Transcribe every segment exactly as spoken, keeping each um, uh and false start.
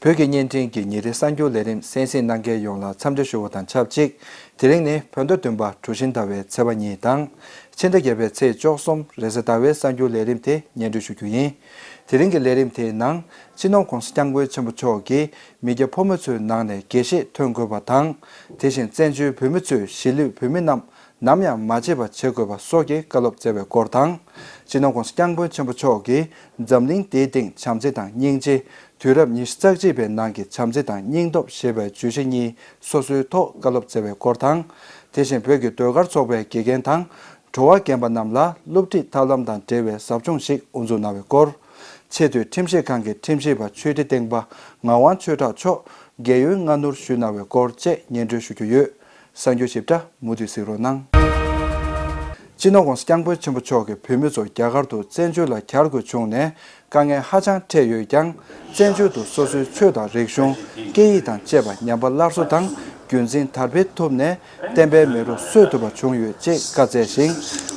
བོད་ཀྱི་བརྙན་འཕྲིན་གྱི་ཉིན་རེའི་གསར་འགྱུར་ལས་རིམ་གསན་གཟིགས་གནང་མཁན་ཡོངས་ལ་འཚམས་འདྲི་ཞུ་བ་དང་ཆབས་ཅིག་དེ་རིང་ནི་བོད་ཟླ་བདུན་པ་གྲུ་བཞི་ཟླ་བའི་ཚེས་པ་གཉིས་དང་། ཕྱི་ཟླ་བརྒྱད་པའི་ཚེས་བཅུ་གསུམ་རེས་གཟའ་ཟླ་བའི་གསར་འགྱུར་ལས་རིམ་དེ་སྙན་སྒྲོན་ཞུ་རྒྱུ་ཡིན། དེ་རིང་གི་ལས་རིམ་དེའི་ནང་སྤྱི་ནོར་༸གོང་ས་༸སྐྱབས་མགོན་ཆེན་པོ་མཆོག་གིས་མི་སྐྱ་ཕོ་མོ་ཚོའི་ནང་ནས་དགེ་བཤེས་ཐོན་དགོས་པ་དང་། དེ་བཞིན་བཙན་བྱོལ་བོད་མི་ཚོས་གཞིས་ལུས་བོད་མི་རྣམས་ནམ་ཡང་མ་བརྗེད་པ་བྱེད་དགོས་པ་སོགས་ཀྱི་བཀའ་སློབ་སྩལ་བའི་སྐོར་དང་། སྤྱི་ནོར་༸གོང་ས་༸སྐྱབས་མགོན་ཆེན་པོ་མཆོག་གིས་འཛམ་གླིང་འདིའི་སྟེང་བྱམས་བརྩེ་དང་སྙིང་རྗེ། དུས་རབས་ཉི་ཤུ་རྩ་གཅིག་པའི་ནང་གི་བྱམས་བརྩེ་དང་སྙིང་སྟོབས་ཞེས་པའི་བརྗོད་གཞི་གཉིས་སོ་སོའི་ཐོག་བཀའ་སློབ་སྩལ་བའི་སྐོར་དང་། དེ་བཞིན་བོད་ཀྱི་ཟློས་གར་ཚོགས་པའི་དགེ་རྒན་དང་། བྲོ་བ་རྒན་པ་རྣམས་ལ་སློབ་ཁྲིད་ཐབས་ལམ་དང་འབྲེལ་བའི་ཟབ་སྦྱོང་ཞིག་དབུ་འཛུགས་གནང་བའི་སྐོར། ཆེས་མཐོའི་ཁྲིམས་ཞིབ་ཁང་གི་ཁྲིམས་ཞིབ་པ་ཆོས་སྡེ་སྟེང་པ་ངག་དབང་ཆོས་གྲགས་མཆོག་རྒས་ཡོལ་སྔ་སྣུར་ཞུས་གནང་བའི་སྐོར་བཅས་སྙན་སྒྲོན་ཞུ་རྒྱུ་ཡོད། གསར་འགྱུར་ཞིབ་ཕྲ་མུ་མཐུད་གཟིགས་རོགས་གནང་། སྤྱི་ནོར་༸གོང་ས་༸སྐྱབས་མགོན་ཆེན་པོ་མཆོག་གིས་བོད་མི་ཚོ་རྒྱ་གར་དུ་བཙན་བྱོལ་ལ་གྱར་དགོས་བྱུང་ནས་དཀའ་ངལ་ཧ་ཅང་འཕྲད་ཡོད་ཀྱང་། བཙན་བྱོལ་དུ་སོ་སོའི་ཆོས་དང་རིག་གཞུང་། སྐད་ཡིག་དང་བཅས་པ་ཉམས་པ་སླར་གསོ་དང་རྒྱུན་འཛིན་དར་སྤེལ་ཐུབ་ནས་བསྟན་པའི་མེ་རོ་གསོས་ཐུབ་པ་བྱུང་ཡོད་ཅེས་བཀའ་སྩལ་ཞིང་།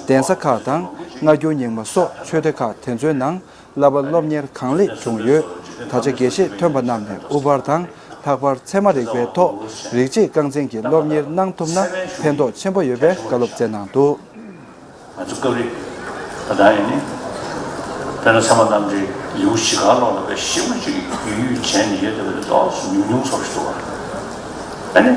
གདན་ས་ཁག་དང་སྔ་འགྱུར་རྙིང་མ་སོགས་ཆོས་སྡེ་ཁག་དེ་ཚོའི་ནང་བསླབ་པ་སློབ་གཉེར་གང་ལེགས་བྱུང་ཡོད། ད་ཆ་དགེ་བཤེས་ཐོན་པ་རྣམས་ནས་དབུ་ཕར་དང་ལྷག་པར་ཚད་མ་རིག་པའི་ཐོག་རིགས་གཅིག་རྐང་འཛིན་གྱི་སློབ་གཉེར་གནང་ཐུབ་ན་ཕན་ཐོགས་ཆེན་པོ་ཡོད་པའི་བཀའ་སློབ་སྩལ་གནང་འདུག། ང་ཚོ་སྐབས་རེ་ད་ལྟ་ཡིན་ནི་དཔེར་ན་ཚད་མ་རྣམ་འགྲེལ་ལེའུ་བཞི་ག་ཀློག་ལ་དཔེ་ཞེ་པོ་ཅིག་ཡུད་ཡུད་བྱས་ནས་ཡོད་དེ་བས་ཏོག་ཙམ་ཉུང་ཉུང་ཚོར་ཞིག་འདུག་བ། ཨ་ནི།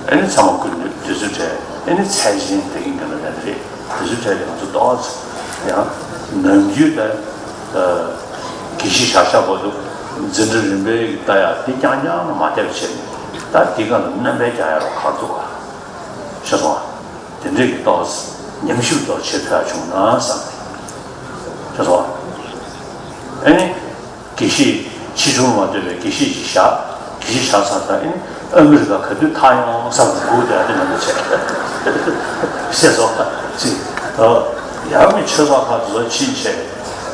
ཨ་ནི་ཚང་མ་ཀུན་ནས་དུས་ཚོད་སྤྲད། ཨ་ནི་ཚད་ཆེན་དེ་ཡིན་ག་ལ་ཡ་རེད། དུས་ཚོད་སྤྲད་དེ་ང་ཚོ་ཏོག་ཙམ་ཡང་ནམ་རྒྱུན་ད་དགེ་བཤེས་བཞག་བཞག་པ་འདུག། འཛིན་གྲྭ་རིམ་པའི་ལྟ་ཡག་དེ་རྐྱང་རྐྱང་ལ་མ་བལྟས་པ་བྱས་ནས་ད་དེ་ག་ལ་སྣོན་པ་རྒྱག་ཡ་རོགས་ག་འདུག་བ། ཤེས་སོང་བ། དེ་འདྲས་ཀྱི་ཏོག་ཙམ་ཉམས་ཞིབ་ཏོག་བྱེད་ཐུབ་ཡ་བྱུང་ན་བསམ་ནས། ཤེས་སོང་བ། ཨ་ནི། དགེ་བཤེས་ཆེ་ཆུང་མ་ལྟོས་པའི་དགེ་བཤེས་ཅིག་བཞག། དགེ་བཤེས་བཞག་ཚར་ད་ཨིན་ཨ་མི་རི་ཀ་ག་དུས་ཐར་ཡོང་བསམ་གྱི་སྒུག་བསྡད་དེ་མི་འདུག་བྱས། ཤེས་སོང་ཅིག་ད་ཡང་མི་ཆོས་ཚོགས་ཁག་དེ་ཚོ་ཕྱིན་བྱས་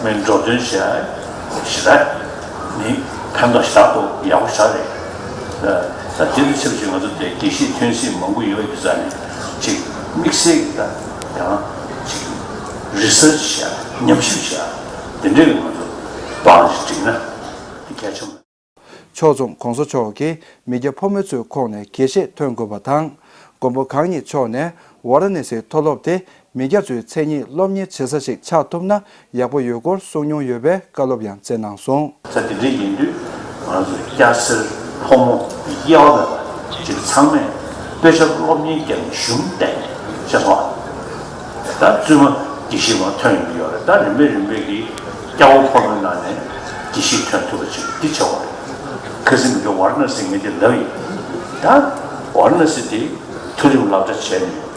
མི་འགྲོ་དོན་བྱས་ཞེ་དྲག་མི་ཕན་ཐོགས་ཞེ་དྲག་འདུག། ཡག་པོ་ཞེ་དྲག་རེད། ད་དེ་ཚོ་ཆབས་ཅིག་ང་ཚོ་དེ་དགེ་བཤེས་ཐོན་སྲིད་མང་པོ་ཡོད་ཀྱི་རྩ་ནས་ཅིག་དམིགས་བསལ་གྱི་ད་ཡང་ཅིག་རི་སར་ཆི་བྱས་ཉམས་ཞིབ་བྱས་དེ་འདྲའི་ང་ཚོ་བང་ཞིག་བསྒྲིགས་ན། དེ་གལ་ཆེན་པོ། ཕྱོགས་མཚུངས་༸གོང་ས་མཆོག་གིས་མི་སྐྱ་ཕོ་མོ་ཚོའི་ཁོངས་ནས་དགེ་བཤེས་ཐོན་དགོས་པ་དང་། མགོན་པོ་གང་ཉིད་མཆོག་ནས་ཝཱ་ར་ཎ་སིའི་མཐོ་སློབ་དེ་མི་སྐྱ་ཚོའི་མཚན་ཉིད་སློབ་གཉེར་བྱེད་ས་ཞིག་ཆགས་ཐུབ་ན་ཡག་པོ་ཡོད་སྐོར་གསུངས་མྱོང་ཡོད་པའི་བཀའ་སློབ་ཡང་སྩལ་གནང་སོང་། ས་དེ་འདྲ་ཡིན་དུས་ང་ཚོ་སྐྱ་སེར་ཕོ་མོ་དབྱེ་བ་མེད་པ་ཅིག་ཚང་མས་དཔེ་ཆ་སློབ་གཉེར་བརྒྱབ་ནས་གཞུང་བལྟས་ནས་ཤེས་སོང་བ། ད་བཙུན་མ་དགེ་བཤེས་མ་ཐོན་ཡོང་གི་ཡོད་རེད། ད་རིམ་པས་རིམ་པས་ཀྱིས་སྐྱ་བོ་ཕོ་མོའི་ནང་ནས་དགེ་བཤེས་ཐོན་ཐུབ་པ་ཅིག་འདི་བྱེད་དགོས་རེད། ཁ་སང་མི་སྐྱ་ཝཱ་ར་ཎ་སི་ངས་འདི་ལབ་ཡིན། ད་ཝཱ་ར་ཎ་སི་དེ་མཐོ་རིམ་སློབ་གྲྭ་བྱས་ནས་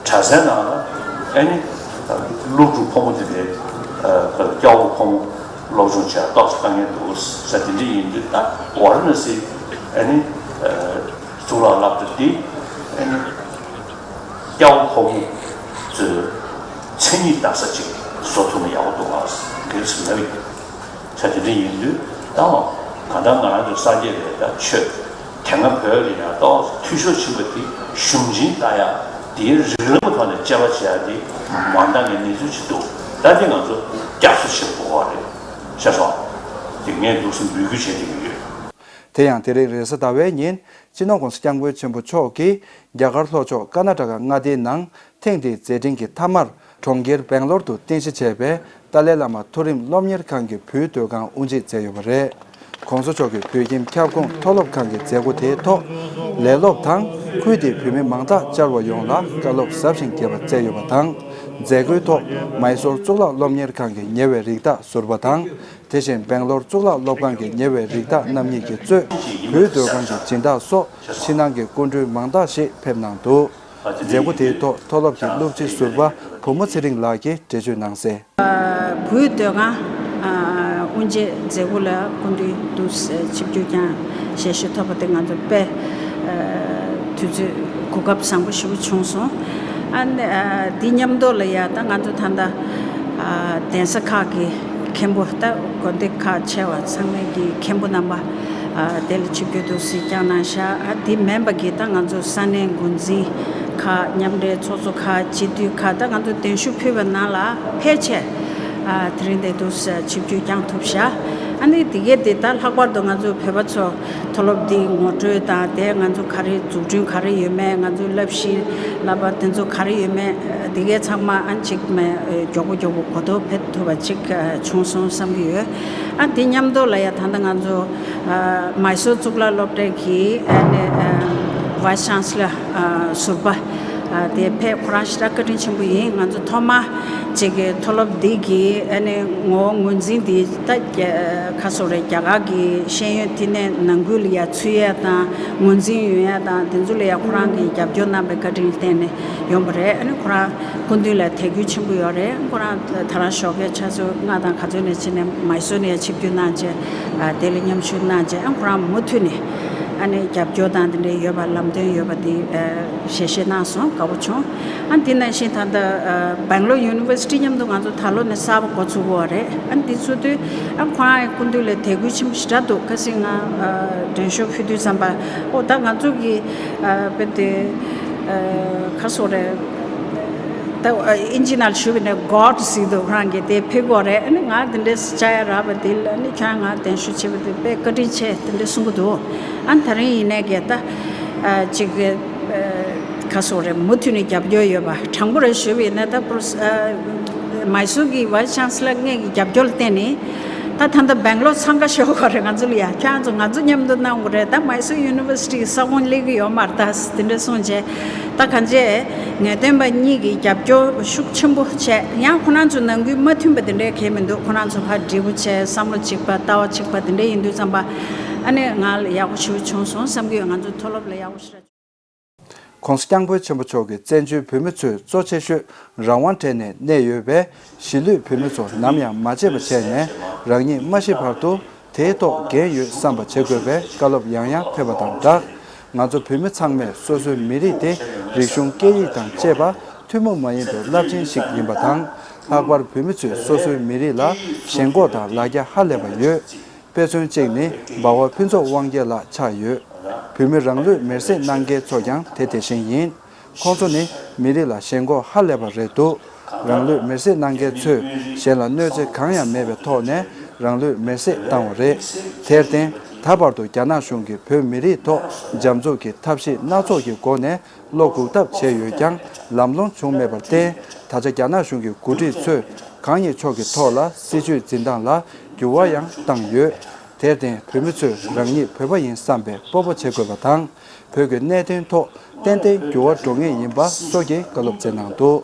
གྲྭ་སའི་ནང་ལ་ཨ་ནི་སློབ་ཕྲུག་ཕོ་མོ་དེ་འདྲའི་སྐྱ་བོ་ཕོ་མོ་སློབ་སྦྱོང་བྱས་ཏོག་ཙམ་དཀའ་ངལ་འདུག་ས་དེ་འདྲ་ཡིན་དུས་ད་ཝཱ་ར་ཎ་སི་ཨ་ནི་གཙུག་ལག་སློབ་གྲྭ་འདི་ཨ་ནི། སྐྱ་བོ་ཕོ་མོ་ཚོའི་མཚན་ཉིད་ལྟ་ས་ཅིག་བཟོ་ཐུབ་ན་ཡག་པོ་འདུག་ཨ། གལ་སྲིད་ན་བའི་ཆ་དེ་འདྲ་ཡིན་དུས་ད་གང་ལྟར་ང་རང་ཚོ་སངས་རྒྱས་རེད། ད་ཆོས་དེ་སྔ་བོད་ལ་ཡང་ཏོག་འཐུས་ཤོར་ཕྱིན་པ་དེ་གཞུང་ཆེན་ལྟ་ཡག་དེའི་རིགས་ལམ་གྱི་ཐོག་ནས་དཔྱད་པ་བྱེད་ཡག་དེ་མ་འདང་གི་གནས་ཚུལ་ཅིག་འདུག། ད་དེ་ང་ཚོ་བསྐྱར་གསོ་བྱེད་དགོས་པ་རེད་ཤེས་སོང་། དེ་ངས་འདུག་སེ་འབོད་སྐུལ་བྱེད་བསྡད་ཀྱི་ཡོད། དེ་ཡང་དེ་རིང་རེས་གཟའ་ཟླ་བའི་ཉིན། སྤྱི་ནོར་༸གོང་ས་༸སྐྱབས་མགོན་ཆེན་པོ་མཆོག་གིས་རྒྱ་གར་ལྷོ་ཕྱོགས་ཀར་ན་ཊ་ཀ་མངའ་སྡེའི་ནང་ཐེངས་འདིའི་མཛད་འཕྲིན་གྱི་མཐའ་མར་གྲོང་ཁྱེར་སྦེང་ལོར་དུ་རྟེན་གཞི་བྱས་པའི་ཏཱ་ལའི་བླ་མ་མཐོ་རིམ་སློབ་གཉེར་ཁང་གི་བུའི་སྡོད་ཁང་དབུ་འབྱེད་མཛད་ཡོད་པ་རེད། ༸གོང་ས་མཆོག་གིས་བོད་ཁྱིམ་ཁྱབ་ཁོངས་མཐོ་སློབ་ཁང་གི་མཛད་སྒོ་དེའི་ཐོག་ལས་སློབ་དང་ཁུལ་དེའི་བོད་མི་མང་དག་བཅར་བ་ཡོངས་ལ་བཀའ་སློབ་ཟབ་ཞིང་རྒྱས་པ་སྩལ་ཡོད་པ་དང་། མཛད་སྒོའི་ཐོག་མའི་སོར་གཙུག་ལག་སློབ་གཉེར་ཁང་གི་ཉེ་བའི་རིགས་བདག་ཟུར་པ་དང་། དེ་བཞིན་སྦེང་ལོར་གཙུག་ལག་སློབ་ཁང་གི་ཉེ་བའི་རིགས་བདག་རྣམ་གཉིས་ཀྱིས་གཙོས་བོད་སྡོད་ཁང་གི་སྦྱིན་བདག་སོགས་ཕྱི་ནང་གི་སྐུ་མགྲོན་མང་དག་ཞིག་ཕེབས་གནང་འདུག། མཛད་སྒོ་དེའི་ཐོག་མཐོ་སློབ་ཀྱི་སློབ་སྤྱི་ཟུར་པ་བུ་མོ་ཚེ་རིང་ལགས་ཀྱིས་འགྲེལ་བརྗོད་གནང་གསལ། བུའི་སྡོད་ཁང་དབུ་འབྱེད་མཛད་སྒོ་ལ་སྐུ་མགྲོན་དུ་ཆིབས་བསྒྱུར་བསྐྱངས་ཞལ་བཞེས་ཐོབ་པ་དེ་ང་ཚོ་དཔེ་དུས་ཚོད་གོ་སྐབས་བཟང་པོ་ཞེ་པོ་བྱུང་སོང་། ཨ་ནི་དེ་མཉམ་དུ་ལ་ཡ་ད་ང་ཚོ་ད་ལྟ་གདན་ས་ཁག་གི་མཁན་པོ་ད་དགོན་སྡེ་ཁག་ཆེ་བ་ཚང་མའི་གི་མཁན་པོ་རྣམ་པ་དེ་ལ་ཆིབས་བསྒྱུར་དུ་སྲིད་བསྐྱངས་གནང་ཤག། ཨ་དེ་མིན་པ་གི་ད་ང་ཚོ་ས་གནས་འགོ་འཛིན་ཁག་མཉམ་འབྲེལ་ཚོགས་གཙོ་ཁག་སྤྱི་འཐུས་ཁག་ད་ང་ཚོ་གདན་ཞུ་ཕུལ་བ་ནང་ལ་ཕལ་ཆེར་དེ་རིང་དེ་དུས་ཆིབས་བསྒྱུར་བསྐྱངས་ཐུབ་ཤག། ཨ་ནི་དེ་གས་དེ་ད་ལྷག་པར་དུ་ང་ཚོ་བོད་པ་ཚོ་མཐོ་སློབ་འདི་ངོ་སྤྲོད་དང་དེ་ང་ཚོ་ག་རེ་འཛུགས་སྐྲུན་ག་རེ་ཡོད་མེད། ང་ཚོ་བསླབ་གཞི་བསླབ་པ་དེ་ཚོ་ག་རེ་ཡོད་མེད། དེ་གས་ཚང་མ་ཨ་ཅིག་མ་མགྱོགས་པོ་མགྱོགས་པོ་གོ་རྟོགས་འཕེལ་ཐུབ་པ་ཅིག་བྱུང་སོང་བསམ་གྱི་ཡོད། ཨ་དེ་མཉམ་དུ་ལ་ཡ་ད་ལྟ་ང་ཚོ་མའི་སོར་གཙུག་ལག་སློབ་གྲྭའི་གི་ཨ་ནི་Vice Chancellor ཟུར་པ་དེ་ཕེབས། ཁོ་རང་ཞེ་དྲག་བཀའ་དྲིན་ཆེན་པོ་ཡིན། ང་ཚོ་ཐོག་མ་ཅིག་གི་མཐོ་སློབ་འདི་གི་ཨ་ནི་ངོ་བོ་ངོས་འཛིན་འདི་ད་ཁ་སོ་རེ་རྒྱ་གར་གི་ཤེས་ཡོན་བསྟི་གནས་ནང་ཁུལ་ལ་ཡ་ཚུད་ཡ་དང་ངོས་འཛིན་ཡོད་ཡ་དང་དེ་ཚོ་ལ་ཡ་ཁོ་རང་གི་རྒྱབ་སྐྱོར་གནང་བའི་བཀའ་དྲིན་བརྟེན་ནས་ཡོང་བ་རེད། ཨ་ནི་ཁོ་རང་སྐུ་མདུན་ལ་དད་གུས་ཆེན་པོ་ཡོད་རེད། ཁོ་རང་ད་རང་ཞོགས་ཀས་ཆུ་ཚོད་ལྔ་དང་ག་ཚོད་ནས་ཕྱིན་ནས་མའི་སོར་ནས་ཡ་ཆིབས་བསྒྱུར་གནང་བྱས་དེ་ལ་མཉམ་ཞུགས་གནང་བྱས། ཨ་ཁོ་རང་མུ་མཐུད་ནས་ཨ་ནི་རྒྱབ་སྐྱོར་དང་དེ་འདྲའི་ཡོད་པ་ལམ་སྟོན་ཡོད་པ་དེ་ཞལ་བཞེས་གནང་སོང་། དགའ་པོ་བྱུང་། ཨ་འདི་ནང་བཞིན་ད་ལྟ་Bangalore University མཉམ་དུ་ང་ཚོ་ད་ལོ་ནས་གསར་པ་འགོ་ཚུགས་པ་རེད། ཨ་འདི་ཚོ་དུས་ཨ་ཁོ་རང་ཡི་སྐུ་མདུན་ལ་དད་གུས་ཆེན་པོ་ཞེ་དྲག་འདུག་ཁ་སང་ང་མགྲོན་ཤོག་ཕུལ་དུས་ཙམ་པ་ཨོ་ད་ང་ཚོ་གི་དཔེ་དེ་ག་སོ་རེད། ད་ཨིན་ཇི་ནང་ཞུ་བ་ནས་God ཟེར་འདུག་ཁོ་རང་གིས་དེ་ཕེབས་ཀྱི་ཡོད་རེད། ཨ་ནི་ང་དེ་འདྲའི་བཅར་ཡ་རག་པ་དེ་ལ་ཨ་ནི་ཁྱེད་རང་ང་གདན་ཞུ་བྱས་པ་དེ་དཔེ་བཀའ་དྲིན་ཆེ་དེ་འདྲ་གསུང་གི་འདུག་ཨ་ནི་ད་རིང་ཡིན་ནའི་གི་ད་ཅིག་ག་སོ་རེད། མུ་མཐུད་ནས་རྒྱབ་སྐྱོར་ཡོད་པ་དྲང་པོ་རེད་ཞུ་བ་ཡིན་ན་ད་པོ་རོ་མའི་སོར་གྱི་Vice Chancellor ངེད་ཀྱི་རྒྱབ་སྐྱོར་ལ་བརྟེན་ནས་ད་ད་ལྟ་Bangalore འཚང་ཁ་ཤོར་གྱི་ཡོད་རེད། ང་ཚོ་ལ་ཡ་ཁྱེད་རང་ཚོ་ང་ཚོ་མཉམ་དུ་གནང་དགོས་རེད། ད་Mysore University གི་ས་ཁོངས་སླེབས་ཀྱི་ཡོད་མ་རེད། ད་དེ་འདྲ་གསུངས་བྱས། ད་གང་བྱས་ངེས་སྟོན་པ་གཉིས་ཀྱི་རྒྱབ་སྐྱོར་ཤུགས་ཆེན་པོ་བྱས། ཡང་ཁོ་རང་ཚོ་ནང་ཁུལ་མ་མཐུན་པ་དེ་འདྲའི་གང་ཡང་མི་འདུག་ཁོ་རང་ཚོ་ཕར་འདྲིས་པོ་བྱས་བསམ་བློ་གཅིག་པ་ལྟ་བ་གཅིག་པ་དེ་འདྲ་ཡིན་དུས་ཙམ་པ་ཨ་ནི་ང་ལ་ཡག་པོ་ཞེ་པོ་བྱུང་སོང་བསམ་གྱི་ཡོད། ང་ཚོ་མཐོ་སློབ་ལ་ཡག་པོ་ཞེ་དྲག་བྱུང་། ༸གོང་ས་༸སྐྱབས་མགོན་ཆེན་པོ་མཆོག་གིས་བཙན་བྱོལ་བོད་མི་ཚོའི་གཙོ་ཆེ་ཤོས་རང་དབང་གྲས་ནས་གནས་ཡོད་པའི་གཞིས་ལུས་བོད་མི་ཚོ་ནམ་ཡང་མ་བརྗེད་པ་བྱས་ནས་རང་ཉིད་མ་ཤི་བར་དུ་དེའི་ཐོག་འགན་ཡོད་བསམ་པ་བྱེད་དགོས་པའི་བཀའ་སློབ་ཡང་ཡང་ཕེབས་པ་དང་སྦྲགས། ང་ཚོ་བོད་མི་ཚང་མས་སོ་སོའི་མི་རིགས་དེ་རིག་གཞུང་སྐད་ཡིག་དང་བཅས་པ་ཐུན་མོང་མ་ཡིན་པའི་རླབས་ཆེན་ཞིག་ཡིན་པ་དང་། ལྷག་པར་བོད་མི་ཚོས་སོ་སོའི་མི་རིགས་ལ་ཞེན་ཁོག་དང་ལ་རྒྱ་ཧ་ལས་པ་ཡོད། དཔེ་མཚོན་གཅིག་ནི་འབའ་བ་ཕུན་ཚོགས་དབང་རྒྱལ་ལགས་ཆགས་ཡོད། བོད་མི་རང་ལུས་མེར་སྲེག་གནང་མཁན་ཚོ་ཀྱང་དེ་དེ་བཞིན་ཡིན། ཁོང་ཚོ་ནི་མི་རིགས་ལ་ཞེན་ཁོག་ཧ་ལས་པ་རེད་འདུག་རང་ལུས་མེར་སྲེག་གནང་མཁན་ཚོས་གཞན་ལ་གནོད་འཚེ་གང་ཡང་མེད་པའི་ཐོག་ནས་རང་ལུས་མེར་སྲེག་བཏང་བ་རེད། དེར་བརྟེན་ད་བར་དུ་རྒྱ་ནག་གཞུང་གིས་བོད་མི་རིགས་ཐོག་འཇམ་རྩུབ་ཀྱི་ཐབས་ཤེས་སྣ་ཚོགས་ཀྱི་སྒོ་ནས་བློ་འགུག་ཐབས་བྱས་ཡོད་ཀྱང་ལམ་ལྷོང་བྱུང་མེད་པར་བརྟེན། ད་ཆ་རྒྱ་ནག་གཞུང་གི་འགོ་ཁྲིད་ཚོས་གང་ཉིད་ཕྱོགས་ཀྱི་ཐོག་ལ་སྲིད་བྱུས་འཛིན་སྟངས་ལ་འགྱུར་བ་ཡང་བཏང་ཡོད། དེར་བརྟེན་བོད་མི་ཚོས་རང་ཉིད་བོད་པ་ཡིན་བསམ་པའི་སྤོབས་པ་བྱེད་དགོས་པ་དང་། བོད་ཀྱི་གནད་དོན་ཐོག་ཏན་ཏན་འགྱུར་བ་འགྲོ་ངེས་ཡིན་པ་སོགས་ཀྱི་བཀའ་སློབ་སྩལ་གནང་འདུག་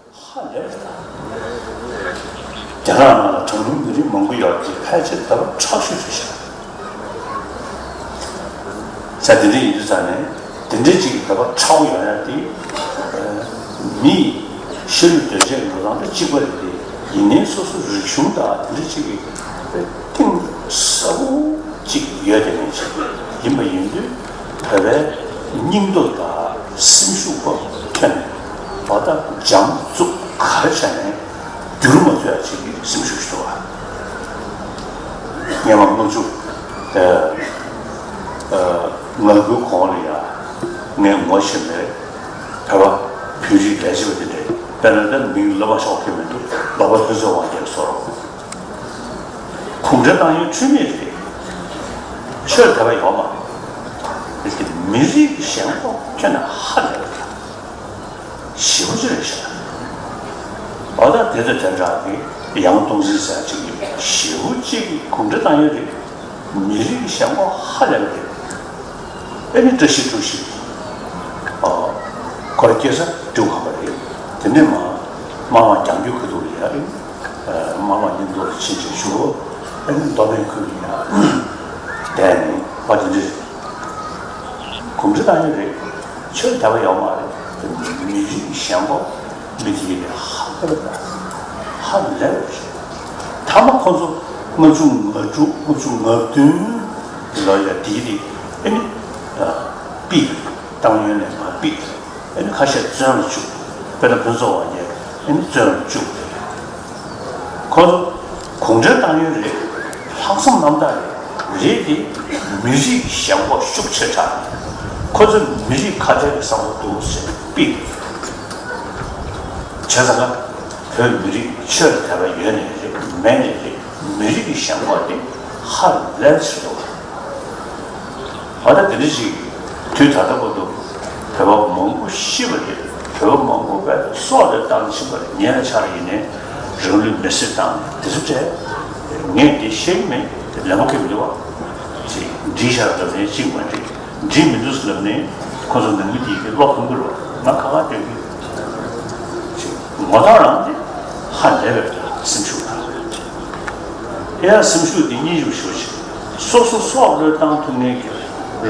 རྒྱ་ནག་ནང་ལ་གྲངས་ཉུང་མི་རིགས་མང་པོ་ཡོད་པ་དེ་ཕལ་ཆེར་ལྟ་བ་མཁྲེགས་ཤོས་ཤིག་རེད། ས་དེ་འདྲ་ཡིན་དུས་ཙང་ནས་དེ་འདྲའི་ཅིག་ལྟ་བ་མཁྲེགས་པོ་ཡོང་ཡ་དེ་མི་ཤེས་རིག་འདོད་ཆགས་འགྲོ་སྟངས་དང་གཅིག་པ་རེད་དེ། ཡིན་ནའི་སོ་སོ་རིག་གཞུང་དང་དེ་འདྲ་ཅིག་གི་གཏིང་ཟབ་པོ་ཅིག་ཡོད་དེ་མིན་ཅིག་ཡིན་པ་ཡིན་དུས་བོད་པའི་སྙིང་སྟོབས་དང་སེམས་ཤུགས་པོ་ཐོན་ནས་བ་ད་འཇམ་རྩུབ་ག་རེ་བྱས་ནས་འགྱུར་མ་ཐུབ་ཡ་ཅིག་གི་སེམས་ཤུགས་ཤིག་འདུག་བ། སྔོན་མ་ལྔ་བཅུ་ང་དགུའི་གོང་ལ་ཡང་ངས་ངོ་ཤེས་པའི་བོད་པ་བོད་རིགས་ལས་བྱེད་པ་དེ་འདྲས་དཔེར་ན་ད་མིང་ལབ་མ་ཆོག་གི་མི་འདུག་ལག་པ་ལྷུན་རྩེ་དབང་རྒྱལ་སོགས་གུང་ཁྲན་ཏང་ཡོན་འཁྲུལ་མེད་རེད། ཆོས་དད་པ་ཡོད་མ་རེད། མི་རིགས་ཀྱི་ཞེན་ཁོག་ཁྱོན་ནས་ཧ་ལས་པ་རེད། ཞེ་པོ་ཅིག་རེད་ཤག་འོ་ད་དེ་ཚོ་དེ་འདྲ་གི་ཡང་སྟོང་འཛིན་ཟེར་ཅིག་ཡོད། ཞེ་པོ་ཅིག་གི་གུང་ཁྲན་ཏང་ཡོན་རེད། མི་རིགས་ཀྱི་ཞེན་ཁོག་ཧ་ལས་པ་རེད། ཨེ་ནི་བཀྲ་ཤིས་བཀྲ་ཤིས། ཨ། ཁོ་ར་སྐྱེས་ས་འབྲི་གུང་པ་རེད། དེ་ནས་མ་མ་མ་རྒྱང་རྒྱུག་ཁུ་ཐུག་ལ་ཡ་རེད། མ་མ་མཉམ་དུ་ཕྱིན་ཅིག་ཞུ། ཨེ་ནི་མདོ་སྨད་ཁུལ་ལ་ཡ་བསྡད་ནས་བ་དེ་འདྲ་རེད། གུང་ཁྲན་ཏང་ཡོན་རེད། ཆོས་དད་པ་ཡོད་མ་རེད། མི་རིགས་ཞེན་ཁོག་མི་དེ་ཡིན་པའི་ཧ་ལས་པ་དང་ཧ་ལས་པ་རེད། མཐའ་མ་ཁོ་ཚོ་ལྔ་བཅུ་ང་དྲུག་ལྔ་བཅུ་ང་བདུན་ལོ་ཡ་དེའི་རིགས་ཨེ་ནི་ཨ་ཕུད། ཏང་ཡོན་ནས་མར་ཕུད། ཨེ་ནི་ཁ་ཤས་བཙོན་ལ་བཅུག་དཔེར་ན་ཕུན་ཚོགས་དབང་རྒྱལ་ཨེ་ནི་བཙོན་ལ་བཅུག་ཁོ་ཚོ་གུང་ཁྲན་ཏང་ཡོན་རེད། ལྷག་བསམ་རྣམ་དག་རེད། རེད་དེ་མི་རིགས་ཞེན་ཁོག་ཤུགས་ཆེ་དྲགས། ཁོ་ཚོ་མི་རིགས་ཁ་བྲལ་གྱི་བསམ་བློ་འདུག་ཟེར་ནས་ཕུད། བྱས་ཙང་ཀ་བོད་མི་རིགས་ཆོས་ལ་དད་པ་ཡོད་ནའི་རེད་མེད་ནའི་རེད། མི་རིགས་ཀྱི་ཞེན་ཁོག་དེ་ ཧ་ལས་སོ། ཨ་ད་དེ་འདྲ་ཞིག་དུས་ད་ལྟ་བར་དུ་བོད་པ་མང་པོ་ཤི་བ་རེད། བོད་པ་མང་པོ་བས་སྲོག་ལས་བཏང་ཤི་བ་རེད། ངས་ཆ་ལ་ཡིན་ནའི་རང་ལུས་མེར་སྲེག་བཏང་དེ་ཚོ་བྱས། ངས་འདི་བཤད་ཀྱི་མེད། ལན་མ་ཁེབས་འདུག་བ། ཅིག་འདྲི་ཤར་ལབ་ནས་ཅིག་མ་འདྲི། འདྲི་མི་འདུག་ལབ་ནས་ཁོ་ཚོ་ནང་མི་དེ་གི་བློ་ཕམ་གི་རེད་བ། ང་ཁ་ཁ་སྟོན་གི། ཅིག་ངོ་ཐག་རང་དེ་ཧ་ལས་པའི་སེམས་ཤུགས་དང་། དེ་ཡང་སེམས་ཤུགས་དེ་སྙིང་རྗེ་པོ་ཞེ་པོ་ཅིག་སོ་སོ་སྲོག་བློས་བཏང་ཐུབ་མཁན་གྱི།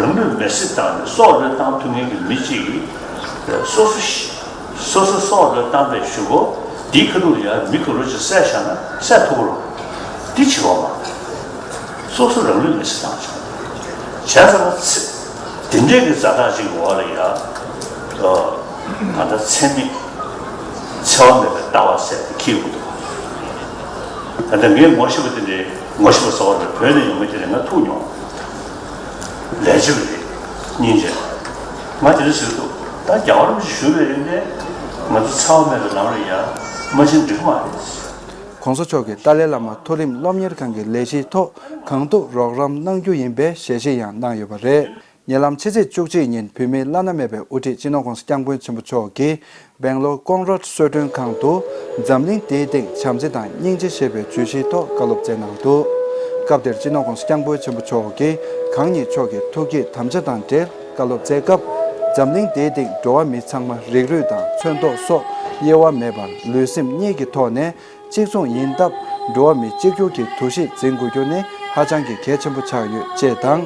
རང་ལུས་མེར་སྲེག་བཏང་ནས་སྲོག་བློས་བཏང་ཐུབ་མཁན་གྱི་མི་གཅིག་གིས་སོ་སོ་ཤི། སོ་སོ་སྲོག་བློས་བཏང་པའི་གཞུག་གུ་དེའི་ཁ་ཐུག་ལ་ཡང་མི་ག་རེ་ཅིག་བསད་བཞག་ན་བསད་ཐུབ་ཀྱི་རེད། འདི་བྱེད་དགོས་མ་རེད། སོ་སོ་རང་ལུས་མེར་སྲེག་བཏང་བྱུང་། བྱས་ཙང་ཚེ་དེ་འདྲའི་གི་ཛ་དྲག་ཅིག་གི་འོག་ལ་ཡ། ཨ། ད་ལྟ་ཚེ་མེད། འཚེ་བ་མེད་པའི་ལྟ་བ་ཟེར་དེ་འཁྱེར་ཡོང་གི་འདུག་ད་ལྟ་ངས་ངོ་ཤེས་པ་དེ་འདྲའི། ངོ་ཤེས་པ་ཟེར་བ་དེ་བོད་ནས་ཡོང་མཁན་དེ་འདྲ་ང་ཐུག་མྱོང་། ལས་བྱེད་པ་རེད། སྙིང་རྗེ། ང་དེ་འདྲ་ཟེར་གི་འདུག་ད་རྒྱལ་བ་རིན་པོ་ཆེ་བཞུགས་པའི་རིང་ནས་ང་ཚོ་འཚེ་བ་མེད་པའི་ལམ་ལ་ཡ་མ་ཕྱིན་འགྲིག་གི་མ་རེད། ༸གོང་ས་མཆོག་གིས་ཏཱ་ལའི་བླ་མ་མཐོ་རིམ་སློབ་གཉེར་ཁང་གི་ལས་གཞིའི་ཐོག་གང་ཐུབ་རོགས་རམ་གནང་རྒྱུ་ཡིན་པའི་ཞལ་བཞེས་ཡང་གནང་ཡོད་པ་རེད། ཉེ་ལམ་ཕྱི་ཚེས་བཅུ་གཅིག་ཉིན་བོད་མིའི་བླ་ན་མེད་པའི་དབུ་ཁྲིད་སྤྱི་ནོར་༸གོང་ས་༸སྐྱབས་མགོན་ཆེན་པོ་མཆོག་གིས་སྦེང་ལོར་ཀོང་རཱད་གསོལ་མགྲོན་ཁང་དུ་འཛམ་གླིང་འདིའི་སྟེང་བྱམས་བརྩེ་དང་སྙིང་རྗེ་ཞེས་པའི་བརྗོད་གཞིའི་ཐོག་བཀའ་སློབ་སྩལ་གནང་འདུག་སྐབས་དེར་སྤྱི་ནོར་༸གོང་ས་༸སྐྱབས་མགོན་ཆེན་པོ་མཆོག་གིས་གང་ཉིད་མཆོག་གི་ཐུགས་བསྐྱེད་དམ་བཅའ་དང་འབྲེལ་བཀའ་སློབ་སྩལ་སྐབས། འཛམ་གླིང་འདིའི་སྟེང་འགྲོ་བ་མི་ཚང་མ་རིགས་རུས་དང་ཚོན་མདོག་སོགས་དབྱེ་བ་མེད་པར་ལུས་སེམས་གཉིས་ཀྱི་ཐོག་ནས་གཅིག་མཚུངས་ཡིན་སྟབས། འགྲོ་བ་མི་གཅིག་གྱུར་གྱི་འདུ་ཤེས་འཛིན་དགོས་རྒྱུ་ནི་ཧ་ཅང་གི་གལ་ཆེན་པོ་ཆགས་ཡོད་ཅེས་དང་།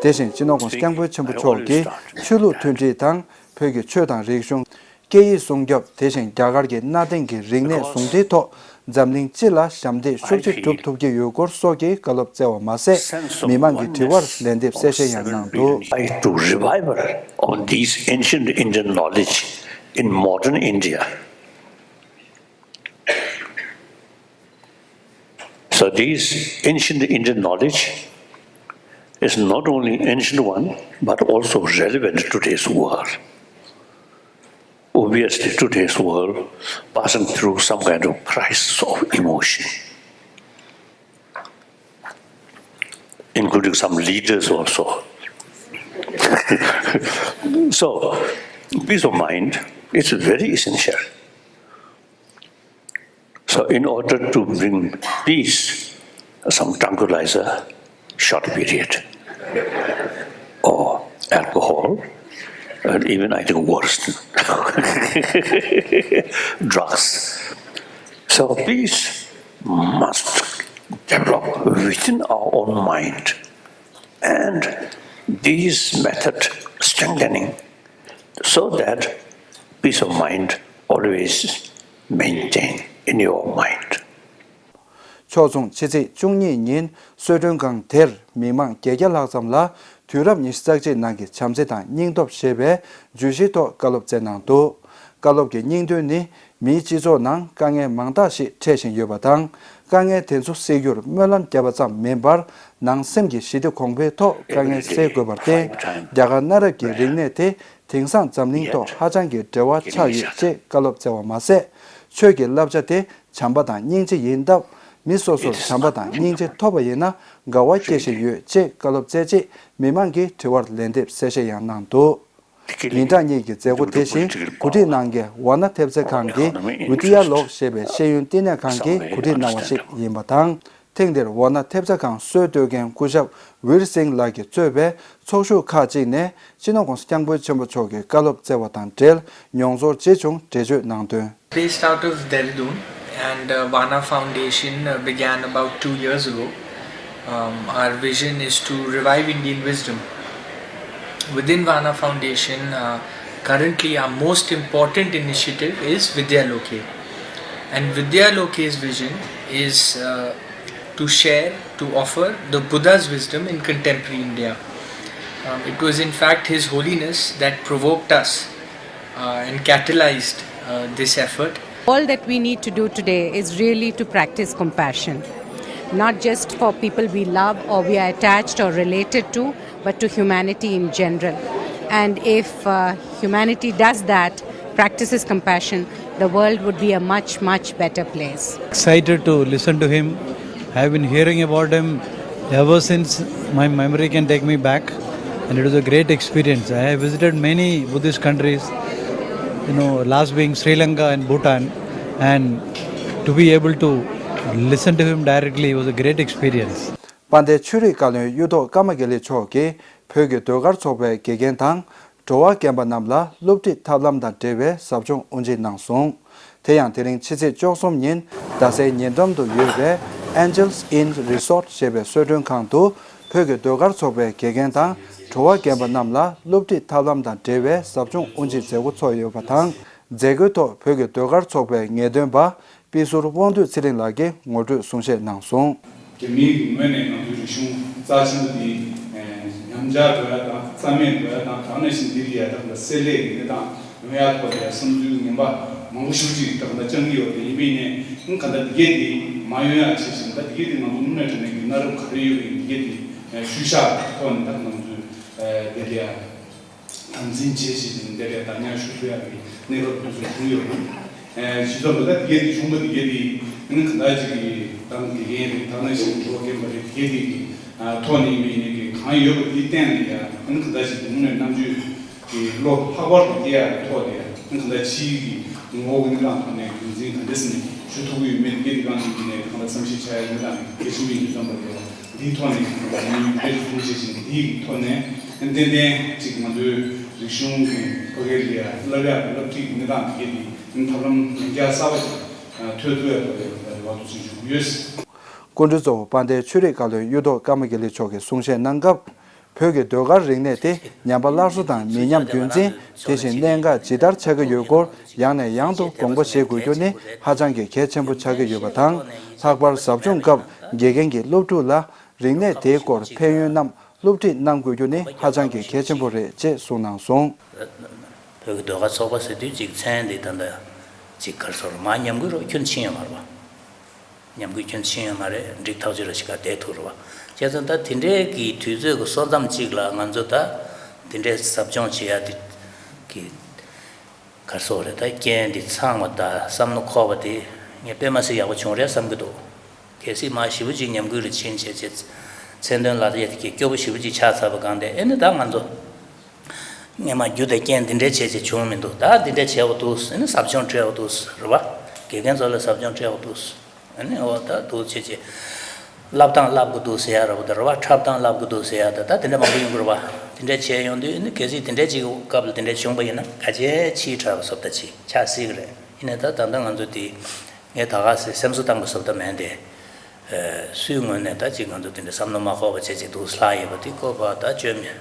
དེ་བཞིན་སྤྱི་ནོར་༸གོང་ས་༸སྐྱབས་མགོན་ཆེན་པོ་མཆོག་གིས་ཆོས་ལུགས་མཐུན་སྒྲིལ་དང་། བོད་ཀྱི་ཆོས་དང་རིག་གཞུང་། སྐད་ཡིག་སྲུང་སྐྱོབ། དེ་བཞིན་རྒྱ་གར་གྱི་གནའ་དེང་གི་རིག་གནས་ཟུང་འབྲེལ་ཐོག་འཛམ་གླིང་སྤྱི་ལ་ཞབས་འདེགས་ཤུགས་ཆེ་སྒྲུབ་ཐུབ་ཀྱི་ཡོད་སྐོར་སོགས་ཀྱི་བཀའ་སློབ་སྩལ་བ་མ་ཟད། མི་མང་གི་དྲི་བར་ལན་འདེབས་གསལ་བཤད་ཡང་གནང་འདུག Try to revival of these ancient Indian knowledge in modern India. So this ancient Indian knowledge is not only ancient one, but also relevant to today's world. Obviously, today's world passing through some kind of crisis of emotion, including some leaders also. So, peace of mind is very essential. So, in order to bring peace, some tranquilizer, short period, or alcohol, and even, I think, worse, drugs. So, peace must develop within our own mind, and these method strengthening, so that peace of mind always maintain in your mind. ཕྱོགས་མཚུངས་ཕྱི་ཚེས་བཅུ་གཉིས་ཉིན་གསོལ་མགྲོན་ཁང་དེར་མི་མང་བརྒྱད་བརྒྱ་ལྷག་ཙམ་ལ་དུས་རབས་ཉི་ཤུ་རྩ་གཅིག་ནང་གི་བྱམས་བརྩེ་དང་སྙིང་སྟོབས་ཞེས་པའི་བརྗོད་གཞིའི་ཐོག་བཀའ་སློབ་སྩལ་གནང་འདུག་བཀའ་སློབ་ཀྱི་སྙིང་དོན་ནི། མིའི་སྤྱི་ཚོགས་ནང་དཀའ་ངལ་མང་དག་ཞིག་འཕྲད་བཞིན་ཡོད་པ་དང་། དཀའ་ངལ་དེ་ཚོ་སེལ་རྒྱུར་སྨོན་ལམ་བརྒྱབ་པ་ཙམ་མིན་པར། ནང་སེམས་ཀྱི་ཞི་བདེ་གོང་འཕེལ་ཐོག་དཀའ་ངལ་སེལ་དགོས་པར་བརྟེན། རྒྱ་གར་གནའ་རབས་ཀྱི་རིག་གནས་དེ་དེང་སང་འཛམ་གླིང་ཐོག་ཧ་ཅང་གི་འབྲེལ་བ་ཆགས་ཡོད་ཅེས་བཀའ་སློབ་སྩལ་བ་མ་ཟད། ཆོས་ཀྱི་བསླབ་བྱ་དེ་བྱམས་པ་དང་སྙིང་རྗེ་ཡིན་སྟབས། མི་སོ་སོར་བྱམས་པ་དང་སྙིང་རྗེ་ཐོབ་པ་ཡིན་ན་དགའ་བ་སྐྱེ་བཞིན་ཡོད་ཅེས་བཀའ་སློབ་སྩལ་རྗེས། མི་མང་གི་དྲི་བར་ལན་འདེབས་གསལ་བཤད་ཡང་གནང་འདུག་ཉིན་གྲངས་གཉིས་ཀྱི་མཛད་སྒོ་དེ་བཞིན་གོ་སྒྲིག་གནང་མཁན་ཝཱ་ཎ་ཐེབས་རྩ་ཁང་གི་ཝི་ཏི་ཡ་ལོག་ཞེས་པའི་ཤེས་ཡོན་བསྟི་གནས་ཁང་གིས་གོ་སྒྲིག་གནང་བ་ཞིག་ཡིན་པ་དང་། ཐེངས་འདིར་ཝཱ་ཎ་ཐེབས་རྩ་ཁང་སྲོལ་གཏོད་མཁན་སྐུ་ཞབས་ཝིར་སིང་ལགས་ཀྱིས་གཙོས་པའི་ཚོགས་ཞུགས་ཁག་ཅིག་ནས་སྤྱི་ནོར་༸གོང་ས་༸སྐྱབས་མགོན་ཆེན་པོ་མཆོག་གི་བཀའ་སློབ་སྩལ་བ་དང་འབྲེལ་མྱོང་ཚོར་ཇི་བྱུང་འགྲེལ་བརྗོད་གནང་དོན། Based out of Dehradun, and uh, Vana Foundation uh, began about two years ago. Um, our vision is to revive Indian wisdom. Within Vana Foundation, uh, currently our most important initiative is Vidya Loke. And Vidya Loke's vision is uh, to share, to offer the Buddha's wisdom in contemporary India. Um, it was, in fact, His Holiness that provoked us uh, and catalyzed uh, this effort. All that we need to do today is really to practice compassion, not just for people we love or we are attached or related to, but to humanity in general. And if uh, humanity does that, practices compassion, the world would be a much, much better place. Excited to listen to him. I have been hearing about him Ever since my memory can take me back, and it was a great experience. I have visited many Buddhist countries, you know, last being Sri Lanka and Bhutan, and to be able to listen to him directly was a great experience. དཔལ་ལྡན་ཆོས་རིག་བཀའ་བློན་གཡུ་ཐོག་ཀརྨ་དགེ་ལེགས་མཆོག་གིས་བོད་ཀྱི་ཟློས་གར་ཚོགས་པའི་དགེ་རྒན་དང་འགྲོ་བ་རྒན་པ་རྣམས་ལ་སློབ་ཁྲིད་ཐབས་ལམ་དང་འབྲེལ་བའི་ཟབ་སྦྱོང་དབུ་འབྱེད་གནང་སོང་། དེ་ཡང་དེ་རིང་ཕྱི་ཚེས་བཅུ་གསུམ་ཉིན་རྡ་སའི་ཉེ་འགྲམ་དུ་ཡོད་པའི་Angels Inn Resort ཞེས་པའི་གསོལ་མགྲོན་ཁང་དུ་བོད་ཀྱི་ཟློས་གར་ཚོགས་པའི་དགེ་རྒན་དང་འགྲོ་བ་རྒན་པ་རྣམས་ལ་སློབ་ཁྲིད་ཐབས་ལམ་དང་འབྲེལ་བའི་ཟབ་སྦྱོང་དབུ་འབྱེད་མཛད་སྒོ་ཚོགས་ཡོད་པ་དང་། མཛད་སྒོའི་ཐོག་བོད་ཀྱི་ཟློས་གར་ཚོགས་པའི་ངེས་སྟོན་པ་དཔེ་ཟུར་དབང་འདུས་ཚེ་རིང་ལགས་ཀྱིས་ངོ་སྤྲོད་གསུང་བཤད་གནང་སོང་། རྒྱ་མིའི་ངོས་ནས་ང་ཚོའི་རིག་གཞུང་རྩ་ཆེན་པོ་འདི་ཉམས་ཆག་འགྲོ་ཡ་དང་རྩ་མེད་འགྲོ་ཡ་དང་། དེ་ནང་བཞིན་འདི་ལ་ཡ་ད་ག་ཟླ་གསེར་ལས་ཀྱི་གནས་སྟངས་ཡོང་ཡ་ཐོག་ལ་ཡ་བསམ་ཚུལ་ངན་པ་མང་པོ་ཞེ་པོ་ཅིག་ད་ག་ཟླ་བཅང་གི་ཡོད་རེད། ཡིན་པ་ཡིན་ནའི་ཨང་ག་ད་འདི་གས་འདི་མ་ཡོང་ཡ་བྱེད་བཞིན། ད་འདི་གས་འདི་ང་ཚོ་དངོས་གནས་དྲང་གནས་ཀྱི་གནའ་རབས་ག་རེ་ཡོད་པའི་འདི་གས་འདི་ཤུལ་བཞག་ཐོག་ནས་ད་ང་ཚོས་འདི་ལ་ཡ། དམ་འཛིན་བྱེད་བཞིན་འདིར་བདག་ཉར་ཞུ་ཐུབ་ཡག་གི་གནས་བབ་དེ་ཚོ་བྱུང་ཡོད། ཨེ་སྤྱི་ཚོགས་ལ་ད་དེ་གས་དེ་བྱུང་བ་དེ་གས་དེ་ཨ་ནི་ག་འདྲ་ཅིག་གི་ཏང་དགེ་རྒན་རེད། ད་ནང་བཞིན་འགྲོ་རྒན་པ་རེད། དེ་གས་དེ་གི་ཐོག་ནས་ཡིན་པའི་ནས་ཀྱི་གང་ཡོད་པ་དེ་བསྟན་ནས་ཡ་ཨ་ནི་ག་འདྲ་ཅིག་གི་དངོས་གནས་རྣམ་དཔྱོད་ཀྱི་བློ་ལྷག་པར་དུ་སྐྱེ་ཡག་གི་ཐོག་ནས་ཨ་ནི་ག་འདྲ་ཕྱིའི་གི་ངོ་བོ་གི་གནས་སྟངས་ཐོག་ནས་རྒྱུན་འཛིན་ག་འདྲ་སེ་ནས་ཞུ་ཐུབ་ཀྱི་ཡོད་མེད་དེ་གས་དེ་གང་ཅིག་གི་ནས་གང་ལ་བསམ་ཤེས་བྱ་ཡག་གནས་སྟངས་གལ་ཆེན་པོ་ཡིན་དུས་ཙམ་པ་དེ་འདིའི་ཐོག་ནས་ཡིན་པའི་གསུང་བཤད་བཞིན་དེའི་ཐོག་ནས། ཏན་ཏན་ཅིག་ང་ཚོའི་རིག་གཞུང་གི་ཕ་གིར་ལ་བསླབ་ཡག་གི་སློབ་ཁྲིད་ཀྱི་གནས་སྟངས་དེ་གས་དེ་ཐབས་ལམ་ཡང་བསྐྱར་གསར་པ་ཞིག་ཐོན་ཐུབ་ཡག་ཐོག་ལ་རེ་བ་དུ་ཞུ་ཡོད། སྐུ་མགྲོན་གཙོ་བོ་དཔལ་ལྡན་ཆོས་རིག་བཀའ་བློན་གཡུ་ཐོག་ཀརྨ་དགེ་ལེགས་མཆོག་གིས་གསུང་བཤད་གནང་སྐབས། བོད་ཀྱི་ཟློས་གར་རིག་གནས་དེ་ཉམས་པ་སླར་གསོ་དང་མི་ཉམས་རྒྱུན་འཛིན། དེ་བཞིན་གནད་འགག་ཇི་ལྟར་ཆགས་ཀྱི་ཡོད་སྐོར་ཡང་ནས་ཡང་དུ་དགོངས་པ་བཞེས་དགོས་རྒྱུ་ནི་ཧ་ཅང་གི་གལ་ཆེན་པོ་ཆགས་ཀྱི་ཡོད་པ་དང་། ལྷག་པར་ཟབ་སྦྱོང་སྐབས་དགེ་རྒན་གྱིས་སློབ་ཕྲུག་ལ་རིག་གནས་དེའི་སྐོར་ཕན་ཡོན་རྣམས་སློབ་ཁྲིད་གནང་དགོས་རྒྱུ་ནི་ཧ་ཅང་གི་གལ་ཆེན་པོ་རེད་ཅེས་གསུངས་གནང་སོང་། བོད་ཀྱི་ཟློས་གར་ཚོགས་པ་ཟེར་དུས་ཅིག་མཚན་འདི་ད་ལྟ་ཅིག་ག་རེ་ཟེར་མར་ཉམས་རྒུད་རུ་ཁྱོན་ཕྱིན་ཡོད་མ་རེད་པ། ཉམས་རྒུད་ཁྱོན་ཕྱིན་ཡོད་མ་རེད། འགྲིག་ཐག་ཆོད་ར་ཞིག་ག་བསྡད་ཐུབ་རེད་པ། བྱས་ཙང་ད་དེ་འདྲའི་གི་དུས་ཚོད་ཀྱི་སོ་མཚམས་གཅིག་ལ་ང་ཚོ་ད་དེ་འདྲའི་ཟབ་སྦྱོང་བྱེད་ཡ་དེ་གི་ག་རེ་ཟེར་རེད། ད་རྐྱེན་འདི་ཚང་བ་ད་བསམ་བློ་འཁོར་བ་དེ་ངས་དཔེ་མ་སྲིད་ཡག་པོ་བྱུང་རེད་བསམ་གྱི་འདུག། གལ་སྲིད་མར་ཞེ་པོ་ཅིག་ཉམས་རྒུད་རུ་ཕྱིན་བྱས་བྱས་མཚན་དོན་ལ་ཡ་དེ་གི་སྐྱོ་པོ་ཞེ་པོ་ཅིག་ཆགས་ཚར་བ་གང་དེ་ཨེ་ནི་ད་ང་ཚོ། སྔོན་མ་རྒྱུ་དང་རྐྱེན་འདི་འདྲའི་བྱས་བྱས་བྱུང་མི་འདུག། ད་འདི་འདྲའི་བྱས་པ་འདུག། ཨ་ནི་ཟབ་སྦྱོང་སྤྲད་པ་འདུག་རེད་པ། དགེ་རྒན་ཚོ་ལ་ཟབ་སྦྱོང་སྤྲད་པ་འདུག། ཨ་ནི་འོ་ད་འདུག་བྱས་བྱས་བསླབ་སྟངས་བསླབ་དགོས་འདུག་ཟེར་ཡ་རེད་པ། ད་རེད་པ། འཁྲབ་སྟངས་བསླབ་དགོས་འདུག་ཟེར་ཡ་ད་ད་དེ་འདྲ་མང་པོ་ཡོང་གི་རེད་པ། དེ་འདྲ་བྱས་ཡོང་དུས་ཨ་ནི་གལ་སྲིད་དེ་འདྲ་ཅིག་སྐབས་ལ་དེ་འདྲ་བྱུང་པ་ཡིན་ན་ག་ཅེ་ཕྱིའི་འཁྲབ་པ་བཟོ་ལྟ་ཅིག་ཆགས་སྲིད་ཀྱི་རེད། ཡིན་ནའི་ད་ད་ལྟ་ང་ཚོ་དེ་ངས་ད་ག་སེ་སེམས་གསོ་བཏང་པ་བཟོ་ལྟ་མེད་དེ། སུའི་ངོས་ནས་ད་ཅིག་ང་ཚོ་དེ་འདྲ་བསམ་བློ་མ་འཁོར་བ་བྱས་ཅིག་འདུག་ལྷག་ཡོད་པ་དེ་ཁོ་པ་ད་བཅོས་མིན་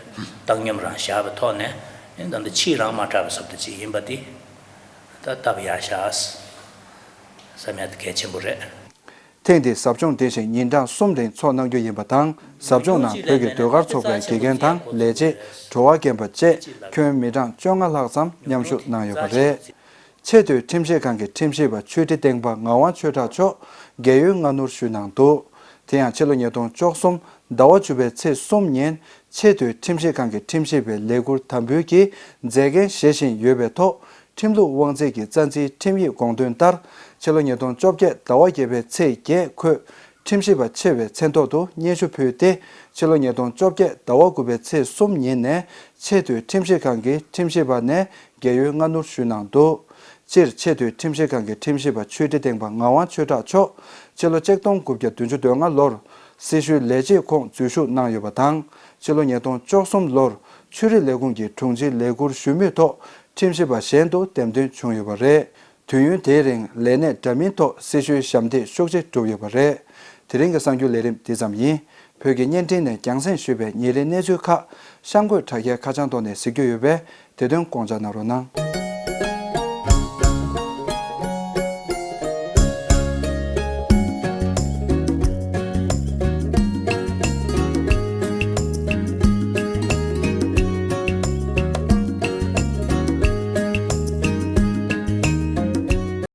བཏང་སྙོམས་རང་བཞག་པའི་ཐོག་ནས་ཨེ་ད་འདི་ཕྱིས་རང་མ་དྲག་པའི་བཟོ་ལྟ་ཅིག་ཡིན་པ་དེ་ད་སྟབས་ཡག་ཤག་བསམ་ཡ་དེ་གལ་ཆེན་པོ་རེད། ཐེངས་འདིའི་ཟབ་སྦྱོང་དེ་བཞིན་ཉིན་གྲངས་གསུམ་རིང་ཚོགས་གནང་རྒྱུ་ཡིན་པ་དང་། ཟབ་སྦྱོང་ནང་བོད་ཀྱི་ཟློས་གར་ཚོགས་པའི་དགེ་རྒན་དང་ལས་བྱེད། འགྲོ་བ་རྒན་པ་བཅས་ཁྱོན་མི་གྲངས་བཅོ་ལྔ་ལྷག་ཙམ་མཉམ་ཞུགས་གནང་ཡོད་པ་རེད། ཆེས་མཐོའི་ཁྲིམས་ཞིབ་ཁང་གི་ཁྲིམས་ཞིབ་པ་ཆོས་ཁྲི་སྟེང་པ་ངག་དབང་ཆོས་གྲགས་མཆོག་རྒས་ཡོལ་སྔ་སྣུར་ཞུས་གནང་འདུག། དེ་ཡང་ཕྱི་ལོ་ཉིས་སྟོང་བཅུ་གསུམ་ཟླ་བ་བཅུ་པའི་ཚེས་གསུམ་ཉིན་ཆེས་མཐོའི་ཁྲིམས་ཞིབ་ཁང་གི་ཁྲིམས་ཞིབ་པའི་ལས་ཁུར་དམ་འབུལ་གྱིས་མཛད་འགན་བཞེས་བཞིན་ཡོད་པའི་ཐོག། ཁྲིམས་ལུགས་དབང་འཛིན་གྱི་རྩ་འཛིན་ཁྲིམས་ཡིག་དགོངས་དོན་ལྟར། ཕྱི་ལོ་ཉིས་སྟོང་བཅོ་བརྒྱད་ཟླ་བ་བརྒྱད་པའི་ཚེས་བརྒྱད་ཁོས་ཁྲིམས་ཞིབ་པ་ཆེ་བའི་མཚན་ཐོག་ཏུ་སྙན་ཞུ་ཕུལ་ཏེ། ཕྱི་ལོ་ཉིས་སྟོང་བཅོ་བརྒྱད་ཟླ་བ་དགུ་པའི་ཚེས་གསུམ་ཉིན་ནས་ཆེས་མཐོའི་ཁྲིམས་ཞིབ་ཁང་གི་ཁྲིམས་ཞིབ་པ་ནས་རྒས་ཡོལ་སྔ་སྣུར་ཞུས་གནང་འདུག། སྤྱིར་ཆེས་མཐོའི་ཁྲིམས་ཞིབ་ཁང་གི་ཁྲིམས་ཞིབ་པ་ཆོས་ཁྲི་སྟེང་པ་ངག་དབང་ཆོས་གྲགས་མཆོག་ཕྱི་ལོ་ཆིག་སྟོང་དགུ་བརྒྱ་བདུན་ཅུ་དོན་ལྔ་ལོར་སྲི་ཞུའི་ལས་བྱེད་ཁོངས་འཛུལ་ཞུགས་གནང་ཡོད་པ་དང་། ཕྱི་ལོ་ཉིས་སྟོང་བཅུ་གསུམ་ལོར་ཆོས་རིག་ལས་ཁུངས་ཀྱི་དྲུང་ཆེའི་ལས་ཁུར་ཞུ་མུས་ཐོག་ཁྲིམས་ཞིབ་པ་གཞན་དུ་འདེམས་ཐོན་བྱུང་ཡོད་པ་རེད། དུས་ཡུན་དེའི་རིང་ལས་གནས་འདྲ་མིན་ཐོག་སྲི་ཞུའི་ཞབས་འདེགས་ཤུགས་ཆེ་བསྒྲུབས་ཡོད་པ་རེད། དེ་རིང་གི་གསར་འགྱུར་ལས་རིམ་འདི་ཙམ་ཡིན། བོད་ཀྱི་བརྙན་འཕྲིན་ནས་རྒྱང་སྲིང་ཞུས་པའི་ཉིན་རེའི་གནས་ཚུལ་ཁག་གཤམ་འཁོད་དྲ་རྒྱའི་ཁ་བྱང་ཐོག་ནས་གཟིགས་རྒྱུ་ཡོད་པས། དེ་དོན་དགོངས་འཇགས་གནང་རོགས་གནང་།